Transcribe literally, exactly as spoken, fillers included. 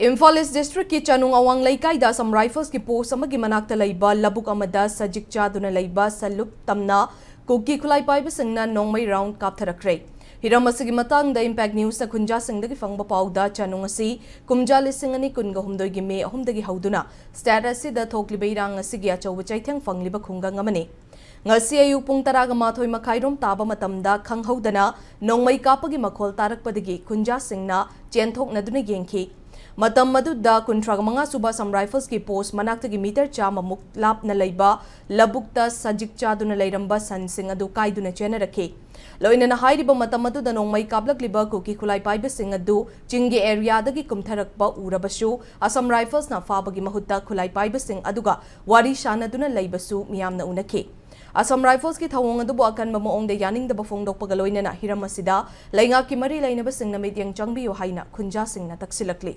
ꯏꯝꯐꯥꯜ ꯏꯁ ꯗꯤꯁꯇ꯭ꯔꯤꯛꯀꯤ ꯆꯥꯅꯨꯡ ꯑꯋꯥꯡ ꯂꯩꯀꯥꯏꯗ ꯑꯁꯥꯝ ꯔꯥꯏꯐꯜꯁꯀꯤ ꯄꯣꯁ ꯑꯃꯒꯤ ꯃꯅꯥꯛꯇ ꯂꯩꯕ ꯂꯧꯕꯨꯛ ꯑꯃꯗ ꯁꯖꯤꯛ ꯆꯥꯗꯨꯅ ꯂꯩꯕ ꯁꯟ ꯂꯨꯞ ꯇꯝꯅ ꯀꯨꯀꯤ ꯈꯨꯠꯂꯥꯏ ꯄꯥꯏꯕꯁꯤꯡꯅ ꯅꯣꯡꯃꯩ ꯔꯥꯎꯟ ꯀꯥꯞꯊꯔꯛꯈ꯭ꯔꯦ꯫ ꯍꯤꯔꯝ ꯑꯁꯤꯒꯤ ꯃꯇꯥꯡꯗ ꯏꯝꯄꯦꯛ ꯅ꯭ꯌꯨꯁꯅ ꯈꯨꯟꯖꯥꯁꯤꯡꯗꯒꯤ ꯐꯪꯕ ꯄꯥꯎꯗ, ꯆꯥꯅꯨꯡ ꯑꯁꯤ ꯀꯨꯝꯖꯥ ꯂꯤꯁꯤꯡ ꯑꯅꯤ ꯀꯨꯟꯒ ꯍꯨꯝꯗꯣꯏꯒꯤ ꯃꯦ ꯑꯍꯨꯝꯗꯒꯤ ꯍꯧꯗꯨꯅ ꯁ꯭ꯇꯦꯠ ꯑꯁꯤꯗ ꯊꯣꯛꯂꯤꯕ ꯏꯔꯥꯡ ꯑꯁꯤꯒꯤ ꯑꯆꯧꯕ ꯆꯩꯊꯦꯡ ꯐꯪꯂꯤꯕ ꯈꯨꯡꯒꯪ ꯑꯃꯅꯤ꯫ ꯉꯁꯤ ꯑꯌꯨꯛ ꯄꯨꯡ ꯇꯔꯥꯒ ꯃꯥꯊꯣꯏ ꯃꯈꯥꯏꯔꯣꯝ ꯇꯥꯕ ꯃꯇꯝꯗ ꯈꯪꯍꯧꯗꯅ ꯅꯣꯡꯃꯩ ꯀꯥꯞꯄꯒꯤ ꯃꯈꯣꯜ ꯇꯥꯔꯛꯄꯗꯒꯤ ꯈꯨꯟꯖꯥꯁꯤꯡꯅ ꯆꯦꯟꯊꯣꯛꯅꯗꯨꯅ ꯌꯦꯡꯈꯤ꯫ ꯃꯇꯝ ꯑꯗꯨꯗ ꯀꯨꯟꯊ꯭ꯔꯥ ꯃꯉꯥ ꯁꯨꯕ ꯑꯁꯥꯝ ꯔꯥꯏꯐꯜꯁꯀꯤ ꯄꯣꯁ ꯃꯅꯥꯛꯇꯒꯤ ꯃꯤꯇꯔ ꯆꯥꯝꯃꯃꯨꯛ ꯂꯥꯞꯅ ꯂꯩꯕ ꯂꯧꯕꯨꯛꯇ ꯁꯖꯤꯛ ꯆꯥꯗꯨꯅ ꯂꯩꯔꯝꯕ ꯁꯟꯁꯤꯡ ꯑꯗꯨ ꯀꯥꯏꯗꯨꯅ ꯆꯦꯟꯅꯔꯛꯈꯤ꯫ ꯂꯣꯏꯅꯅ ꯍꯥꯏꯔꯤꯕ ꯃꯇꯝ ꯑꯗꯨꯗ ꯅꯣꯡꯃꯩ ꯀꯥꯞꯂꯛꯂꯤꯕ ꯀꯨꯀꯤ ꯈꯨꯠꯂꯥꯏ ꯄꯥꯏꯕꯁꯤꯡ ꯑꯗꯨ ꯆꯤꯡꯒꯤ ꯑꯦꯔꯤꯌꯥꯗꯒꯤ ꯀꯨꯝꯊꯔꯛꯄ ꯎꯔꯕꯁꯨ, ꯑꯁꯥꯝ ꯔꯥꯏꯐꯜꯁꯅ ꯐꯥꯕꯒꯤ ꯃꯍꯨꯠꯇ ꯈꯨꯠꯂꯥꯏ ꯄꯥꯏꯕꯁꯤꯡ ꯑꯗꯨꯒ ꯋꯥꯔꯤ ꯁꯥꯟꯅꯗꯨꯅ ꯂꯩꯕꯁꯨ ꯃꯤꯌꯥꯝꯅ ꯎꯅꯈꯤ꯫ ꯑꯁꯥꯝ ꯔꯥꯏꯐꯜꯁꯀꯤ ꯊꯧꯑꯣꯡ ꯑꯗꯨꯕꯨ ꯑꯀꯟꯕ ꯃꯑꯣꯡꯗ ꯌꯥꯅꯤꯡꯗꯕ ꯐꯣꯡꯗꯣꯛꯄꯒ ꯂꯣꯏꯅꯅ ꯍꯤꯔꯝ ꯑꯁꯤꯗ ꯂꯩꯉꯥꯛꯀꯤ ꯃꯔꯤ ꯂꯩꯅꯕꯁꯤꯡꯅ ꯃꯤꯠꯌꯦꯡ ꯆꯪꯕꯤꯌꯨ ꯍꯥꯏꯅ ꯈꯨꯟꯖꯥꯁꯤꯡꯅ ꯇꯛꯁꯤꯜꯂꯛꯂꯤ꯫